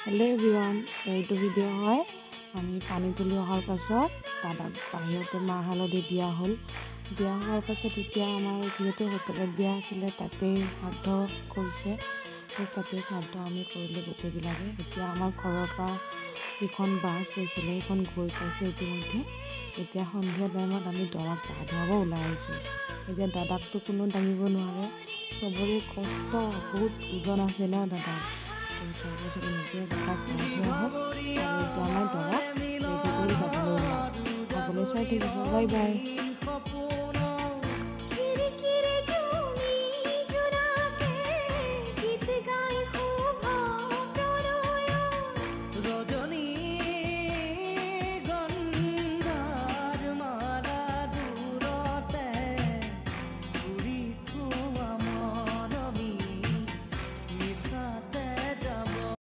Hello' everyone, এইটো video' হয় আমি পানী তুলি অহাৰ পাছত দাদাক বাহিৰতে মাহ হালধি দিয়া হ'ল। দিয়া হোৱাৰ পাছত এতিয়া আমাৰ যিহেতু হোটেলত বিয়া আছিলে, তাতেই শ্ৰাদ্ধ কৰিছে, তো তাতেই শ্ৰাদ্ধ আমি কৰিলোঁ গোটেইবিলাকে। এতিয়া আমাৰ ঘৰৰ পৰা যিখন বাছ গৈছিলে, সেইখন গৈ পাইছে ইতিমধ্যে। এতিয়া সন্ধিয়া টাইমত আমি দৰাক গা ধুৱাব ওলাই আহিছোঁ। এতিয়া দাদাকতো কোনো দাঙিব নোৱাৰে, চবৰে কষ্ট, বহুত ওজন আছে ন দাদা। তো তাৰপাছত এনেকৈ দাদাক গা ধোৱা হ'ল আৰু এতিয়া আমাৰ দৰাক ৰেডি কৰি যাবলৈ ওলাওঁ। সকলোৱে চাই থাকিব। Bye bye.